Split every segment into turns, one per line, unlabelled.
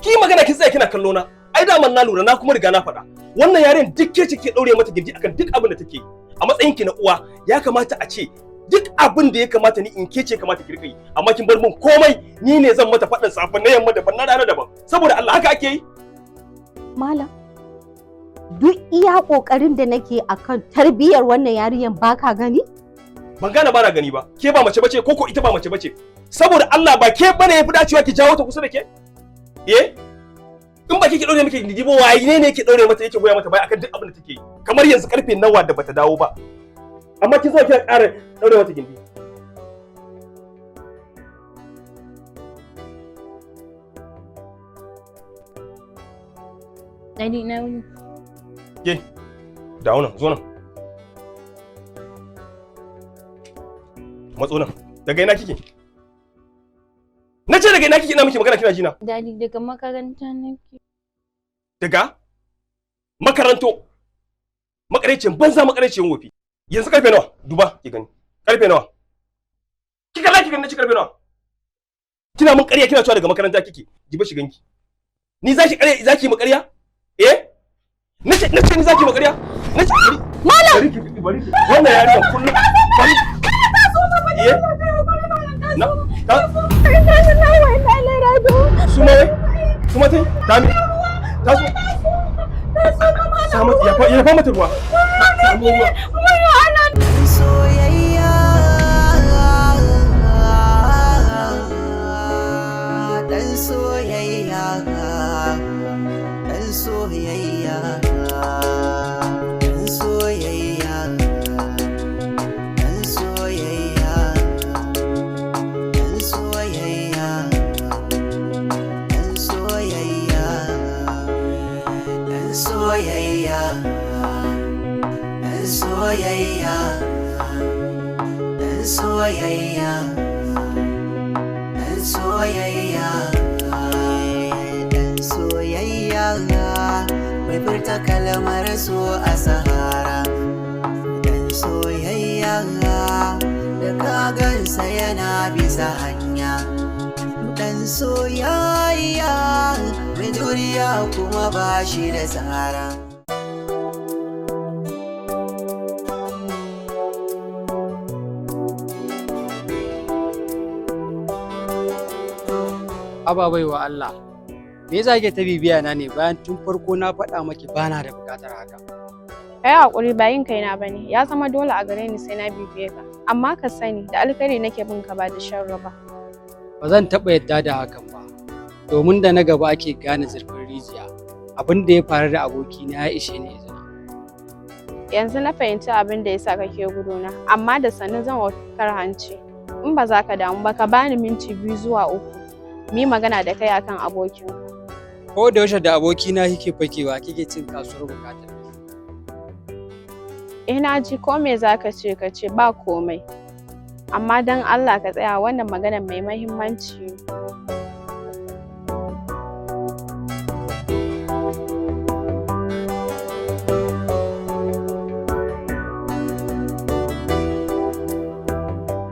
Ki magana kin tsaya kina kallo na. Ai daman na lura, na kuma riga na faɗa. Wannan yaren duk ke ce ke ɗaure mata gindi akan duk abin da take yi. A matsayin ki na uwa ya kamata a ce duk abin da ya kamata ni in ke ce kamata ki rika yi, amma kin bar min komai, ni ne zan mata faɗin safe na yamma daban, na rana daban. Saboda Allah, haka ake yi?
Malam, duk iya ƙoƙarin da nake akan tarbiyyar wannan yarinyar, baka gani?
Ban gane ba na gani ba. Ke ba mace bace ko ko ita ba mace bace? Saboda Allah, ba ke bane yafi dacewa ki jawo ta kusa da ke? Eh, in ba ke ki daure miki gindi ba, waye ne yake daure mata, yake goya mata baya akan duk abin da take yi? Kamar yanzu karfe nawa da bata dawo ba, amma kin zo kina ƙara daure mata gindi.
Daddy, ina wuni?
Ke, dawo nan, zo nan, matso nan. Daga ina kike? Na ce daga ina kike? Ina miki magana kina jina?
Daddy, daga makaranta nake.
Daga makaranto? Makarecin banza, makarecin wofi. Yanzu karfe nawa? Duba ki gani, karfe nawa? Kika la ki gani, na ci karfe nawa? Kina mun ƙarya, kina cewa daga makaranta kike. Jiba shiganki. Ni zaki ƙarya? Zaki mu ƙarya? Eh, nace ni zaki mu ƙarya? Nace bari.
Malam!
Bari ki, bari ki. Wannan yarinyar kullum, bari. Eh, na ta suma, wai suma tai ta mi ta so samu ya fa mata ruwa, samu ruwa.
Soyayya, dan soyayya, dan soyayya, dan soyayya, dan soyayya, dan soyayya, dan soyayya, dan soyayya, dan soyayya, dan soyayya, dan soyayya, dan soyayya, mai furta kalmar so a sahara, dan soyayya da ka gansa yana bisa hanya, dan soyayya mai juriya kuma ba shi da tsara.
Haba baiwa Allah, me yasa kike ta bibiya na ne bayan tun farko na faɗa maki bana da buƙatar haka?
Ka yi haƙuri, ba yin kaina ba ne, ya zama dole a gare ni sai na bibiye ka. Amma ka sani, da alkhairi nake bin ka, ba da sharri ba.
Ba zan taɓa yadda da hakan ba, domin da na gaba ake gane zurfin rijiya. Abin da ya faru da abokina ya ishe ni izina.
Yanzu na fahimci abin da yasa kake guduna, amma da sannu zan kar hanci. In ba za ka damu ba, ka bani minti 2 zuwa 3. Mu yi magana da kai akan abokinka.
Ko da yaushe da abokina kike fakewa kike cin kasuwar buƙatar ki.
Eh, na ji, ko me za ka ce, ka ce, ba komai. Amma don Allah ka tsaya, wannan maganar mai mahimmanci ne.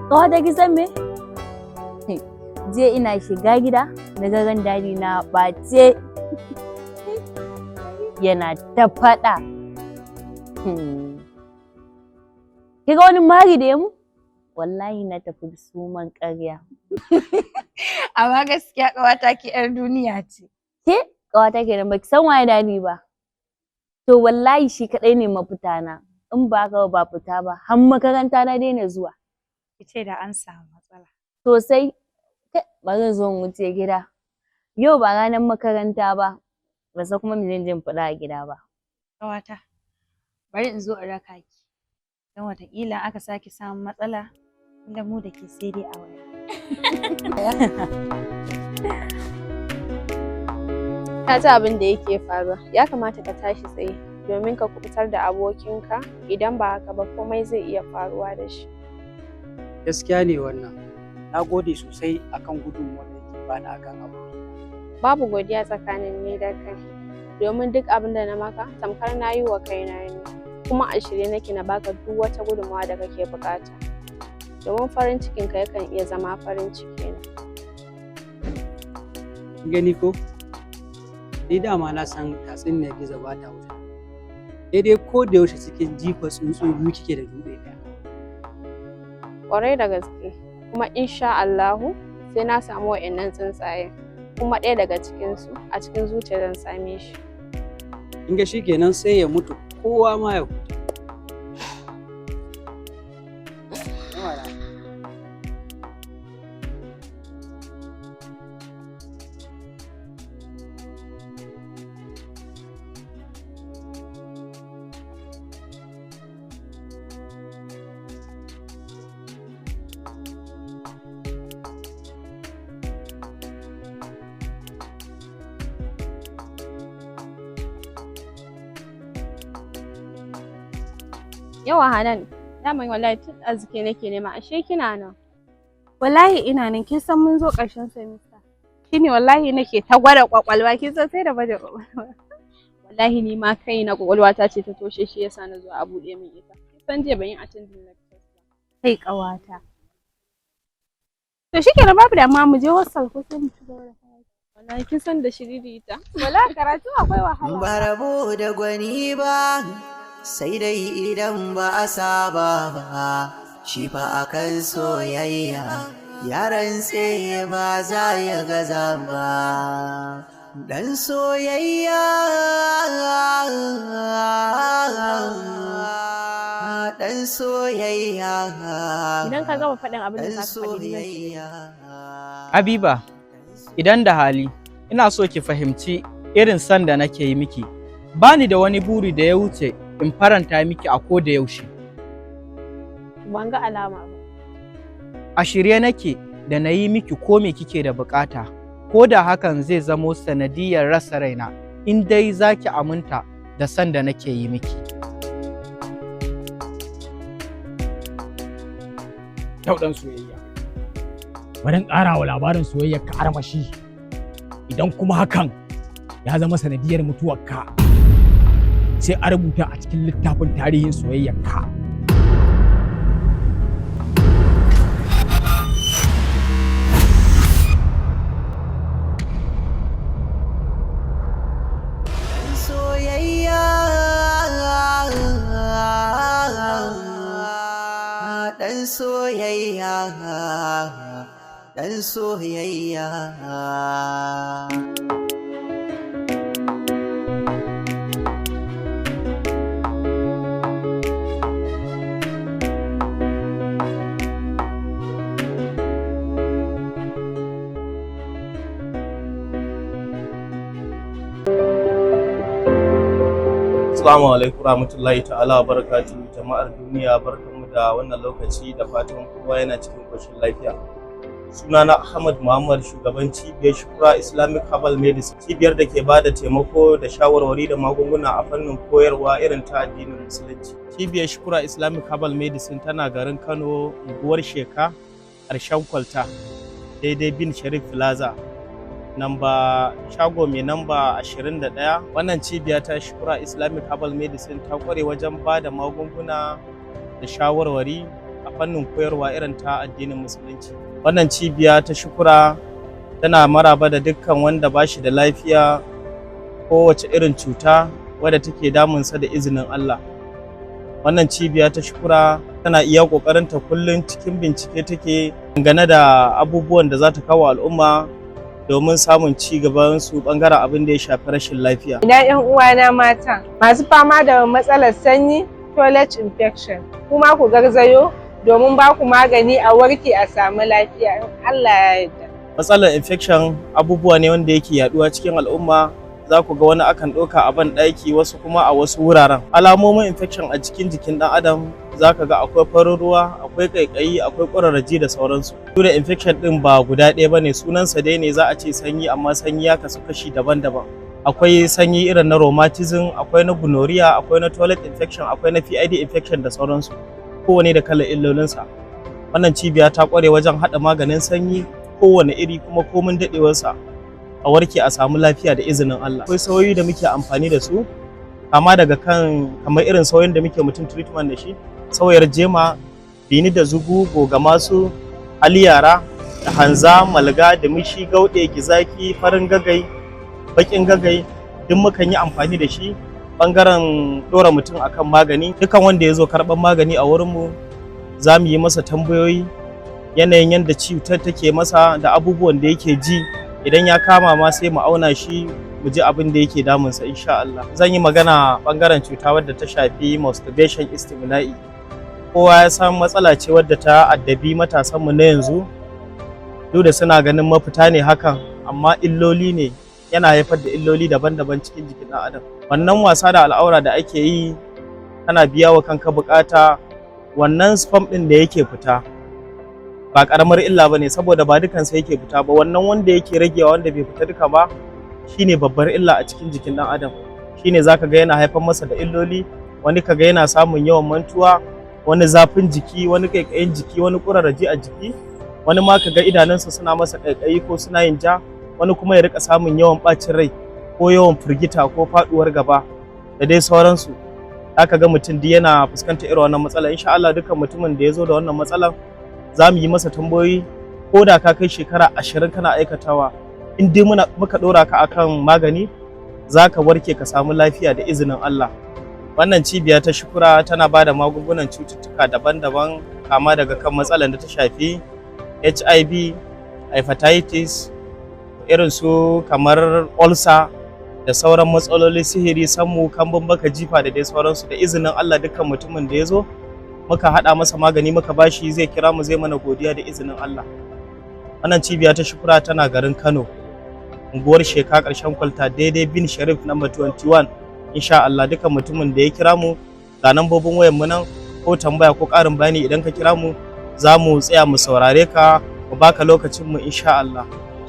Ƙawata, ki san me? Jiya ina shiga gida na ga ran Daddy na ɓace. Yana ta faɗa. Kiga wani mari da ya mu? Wallahi na tafi suman ƙarya.
Amma gaskiya ƙawata, ke 'yar duniya ce.
Ke? Ƙawata kenan, baki san waye Daddy ba. To wallahi shi kaɗai ne mafita na. In ba haka ba, ba fita ba. Har makaranta na daina zuwa.
Ki ce da an samu matsala.
Sosai. Kai, bari in zo in wuce gida. Yau ba ranar makaranta ba. Ban san kuma me zan je in faɗa a gida ba.
Ƙawata, bari in zo in raka ki. Don wataƙila aka sake samun matsala, inda mu da ke sai dai a waya.
Ka ji abin da yake faruwa, ya kamata ka tashi tsaye domin ka kubutar da abokinka, idan ba haka ba komai zai iya faruwa da shi.
Gaskiya ne wannan. Na gode sosai akan gudunmuwar da kike bani akan abokina.
Babu godiya tsakanin ni da kai, domin duk abin da na maka tamkar na yi wa kaina ne, kuma a shirye nake na baka duk wata gudunmawa da kake buƙata. Domin farin cikinka yakan iya zama farin cikina.
Kin gani ko? Ni dama na san tatsuniyar gizo ba ta wuta. Daidai ko da yaushe cikin jifa tsuntsu biyu kike da dutse ɗaya.
Ƙwarai da gaske, kuma insha Allahu sai na samu wa'innan tsuntsaye, kuma ɗaya daga cikinsu a cikin zuciya zan same shi.
Kin ga shikenan, sai ya mutu kowa ma ya huta.
Yawa Hanan, daman wallahi tun arziki nake nema, ashe kina nan.
Wallahi ina nan, kin san mun zo ƙarshen semester. Shine wallahi nake ta gwada kwakwalwa, kin san sai da gwada kwakwalwa.
Wallahi ni ma kaina kwakwalwa ta ce ta toshe, shi yasa na zo a buɗe min ita. Kin san jiya ban yi attending lectures ba.
Kai ƙawata. To shikenan, babu damuwa, mu je hostel ko sai mu ci gaba da karatu.
Wallahi kin san da shiririta.
Wallahi karatu akwai wahala.
Ba rabo da gwani ba, sai dai idan ba a saba ba, shi fa akan soyayya, yaran tsaye ba za ya gaza ba. Dan soyayya, dan soyayya,
Idan ka gama faɗin abin da
dan
za ka faɗi, ni zan shiga.
soyayya.
Habiba, idan da hali, ina so ki fahimci irin son da nake yi miki. Ba ni da wani buri da ya wuce in faranta miki a ko da yaushe.
Ban ga alama ba.
A shirye nake da na yi miki ko me kike da bukata, ko da hakan zai zamo sanadiyar rasa raina, in dai za ki aminta da son da nake yi miki.
Kyau ɗan soyayya. Bari in ƙara wa labarin soyayyar ka armashi. Idan kuma hakan ya zama sanadiyar mutuwarka, sai a rubuta a cikin littafin tarihin soyayyar ka.
Soyayya, dan soyayya, dan soyayya.
Assalamu alaikum rahmatullahi ta'ala wa barakatuhu, jama'ar duniya, barkanmu da wannan lokaci, da fatan kowa yana cikin koshin lafiya. Sunana Ahmad Muhammad, shugaban cibiyar Shukura Islamic Herbal Medicine, cibiyar da ke bada taimako da shawarwari da magunguna a fannin koyarwa irin ta addinin Musulunci. Cibiyar Shukura Islamic Herbal Medicine tana garin Kano, unguwar Sheka, ƙarshen kwalta, daidai Bin Sharif Plaza, namba shago mai namba 21. Wannan cibiya ta Shukura Islamic Herbal Medicine ta kware wajen ba da magunguna da shawarwari a fannin koyarwa irin ta addinin Musulunci. Wannan cibiya ta Shukura tana maraba da dukkan wanda ba shi da lafiya, kowace irin cuta wadda take damunsa, da izinin Allah. Wannan cibiya ta Shukura tana iya ƙoƙarinta, kullum cikin bincike take dangane da abubuwan da za ta kawo al'umma domin samun ci gaban su bangaren abin da ya shafi rashin lafiya.
Ina 'yan uwana mata masu fama da matsalar sanyi, toilet infection, kuma ku garzayo domin ba ku magani a warke a samu lafiya in Allah ya yarda.
Matsalar infection abubuwa ne wanda yake yaduwa cikin al'umma. Za ku ga wani akan ɗauka a ban ɗaki, wasu kuma a wasu wuraren. Alamomin infection a cikin jikin ɗan adam, za ka ga akwai farin ruwa, akwai ƙaiƙayi, akwai ƙurarraji da sauransu. Duk da infection ɗin ba guda ɗaya ba ne, sunansa dai ne za a ce sanyi, amma sanyi ya kasu kashi daban-daban. Akwai sanyi irin na rheumatism, akwai na gonorrhea, akwai na toilet infection, akwai na PID infection da sauransu. Kowane da kalar illolinsa. Wannan cibiya ta ƙware wajen haɗa maganin sanyi kowane iri, kuma komin daɗewarsa, a warke a samu lafiya da izinin Allah. Akwai sauyoyi da muke amfani da su, kama daga kan kamar irin sauyin da muke mutum treatment da shi, sauyar jema, bini da zugu, goga masu, aliyara. Da hanza, malga, da mishi, gauɗe, gizaki, farin gagai, baƙin gagai, duk mukan yi amfani da shi ɓangaren ɗora mutum akan magani. Dukan wanda ya zo karɓar magani a wurinmu, za mu yi masa tambayoyi yanayin yadda cutar take masa da abubuwan da yake ji. Idan ya kama ma, sai mu auna shi mu ji abin da yake damunsa, insha Allah. Zan yi magana bangaren cuta wadda ta shafi masturbation, istimna'i. Kowa ya san matsala ce wadda ta addabi matasanmu na yanzu, duk da suna ganin mafita ne hakan, amma illoli ne, yana haifar da illoli daban-daban cikin jikin ɗan adam. Wannan wasa da al'aura da ake yi, kana biya wa kanka bukata, wannan sperm ɗin da yake fita ba karamar illa bane, saboda ba dukansa yake fita ba. Wannan wanda yake ragewa, wanda bai fita duka ba, shine babbar illa a cikin jikin ɗan adam. Shine zaka ga yana haifar masa da illoli. Wani kaga yana samun yawan mantuwa, wani zafin jiki, wani kaikayin jiki, wani kurarraji a jiki, wani ma kaga idanunsa suna masa kaikayi ko suna yin ja, wani kuma ya rika samun yawan bacin rai ko yawan firgita ko faduwar gaba da dai sauransu. Zaka ga mutum duk yana fuskantar irin wannan matsala. Insha Allah, dukkan mutumin da ya zo da wannan matsalar, za mu yi masa tambayoyi. Ko da ka kai shekara 20 kana aikatawa, in dai muka ɗora ka akan magani, za ka warke ka samu lafiya da izinin Allah. Wannan cibiya ta Shukura tana ba da magungunan cututtuka daban-daban, kama daga kan matsalar da ta shafi HIV, hepatitis, irin su kamar ulcer da sauran matsaloli, sihiri, sammu, kambun baka, jifa da dai sauransu. Da izinin Allah, dukkan mutumin da ya zo muka haɗa masa magani muka bashi, zai kira mu, zai mana godiya da izinin Allah. Wannan cibiya ta Shukura tana garin Kano, unguwar Sheka, ƙarshen kwalta, daidai Bin Sharif number 21. Insha Allah, dukkan mutumin da ya kira mu, ga nambobin wayan mu nan, ko tambaya ko ƙarin bayani, idan ka kira mu, za mu tsaya mu saurare ka, mu baka lokacin mu, insha Allah.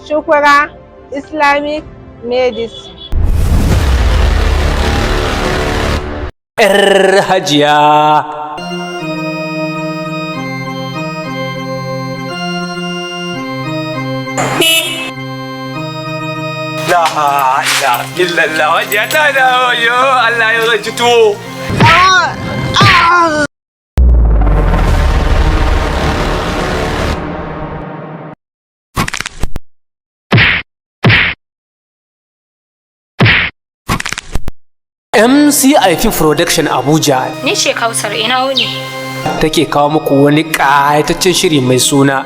Shukura Islamic Medicine.
'Yar Hajiya.
La ilaha illallah, Hajiya ta dawo. Yo Allah, yau zan ci tuwo.
MCIP Production Abuja
Ni ce Kausar, ina wuni.
take kawo muku wani ƙayataccen shiri mai suna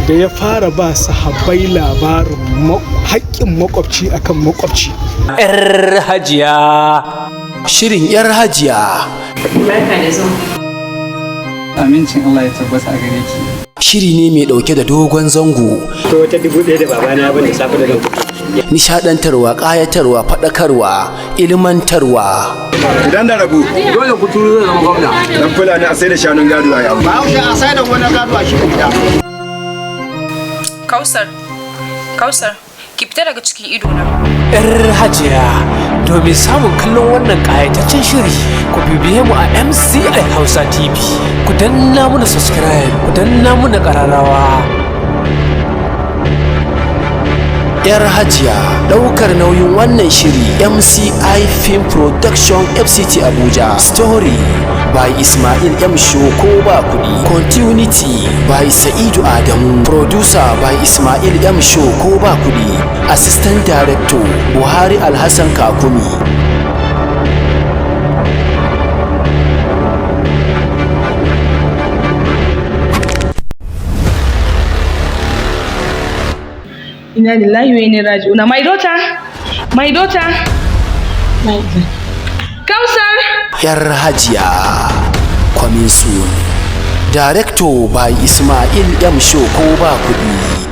Da ya fara ba sahabbai labarin haƙƙin makwabci akan makwabci.
'Yar Hajiya.
Shirin 'Yar Hajiya.
Barka da zuwa.
Amincin Allah ya tabbata a gare ki.
Shiri ne mai ɗauke da dogon zango.
To, wata 1000 da babana ya bani safe da zan fito.
Nishadantarwa, ƙayatarwa, faɗakarwa, ilmantarwa.
Idan da rabu.
Dole kuturu zai zama gwamna.
Dan Fulani a sai da shanun gado a yau.
Bahaushe a sai da gonar gado a shi gida.
Kausar, Kausar, ki fita daga cikin idona.
'Yar Hajiya. Domin samun kallon wannan ƙayataccen shiri, ku bibiye mu a MCI Hausa TV. Ku danna muna subscribe, ku danna muna ƙararrawa.
'Yar Hajiya. Ɗaukar nauyin wannan shiri MCI Film Production FCT Abuja. Story by Ismail M Shoko ba kuɗi. Continuity by Sa'idu Adamu. Producer by Ismail M Shoko ba kuɗi. Assistant Director Buhari Alhassan Kakumi.
Inna lillahi wa inna raji'un. My daughter, my daughter. Kausar.
'Yar Hajiya. Coming soon. Director by Ismail M Shoko ba kuɗi.